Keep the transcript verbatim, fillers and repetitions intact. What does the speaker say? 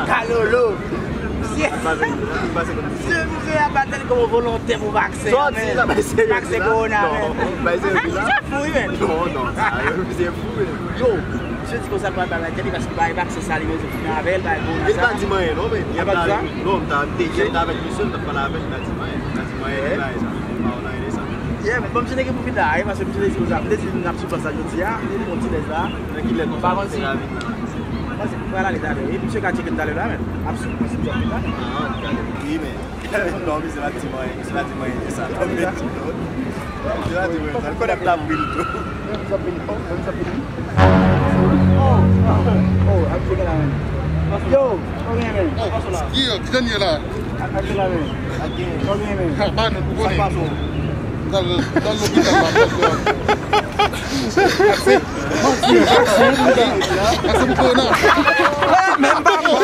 Kalolo. Misye, misye, misye ap batay kòm volontè pou vaksen. Vaksen kowona, men. Misye fou, wi, men. Non, non, sa, misye fou, men. Yo, misye di konsa l pral bay tèt li paske bay vaksen sa li menm se fini avè l, bay kowona sa. Li pa di m anyen, non, men. Li pa di sa? Non, m ta, m te, m ta avèk misye, m t ap pale avè l, li pa di m anyen. Li pa di m anyen, li pa di m anyen, li pa di m anyen de sa. Yeah, men bon, misye te gen pou vin la, wi, paske misye te di konsa, m te di n ap sou plas la jodi a, li di yon ti lès la. Nan ki lè konsa misye ka vin la? Mwen se pou pral ale talè, wi, misye ka tcheke m talè la, men. Ap sou plas misye ap vin la, men. Ah, ok, ale. Wi, men. Non, misye pa di m anyen, misye pa di m anyen de sa. Non, men, misye pa di m anyen de sa. Li konnen m t ap ri l tou. Oh, oh, ap jwe la, men. Yo, konbyen, men? Yo, ki jan ye la? Ak, ak la, men. Ak gen. Konbyen, men? Ha, ba nou, ou konnen. Sa k pase w? Dal, dal lopital la, pòs la. Vaksen, vaksen, vaksen, vaksen pou kowona. Menm pa mwen.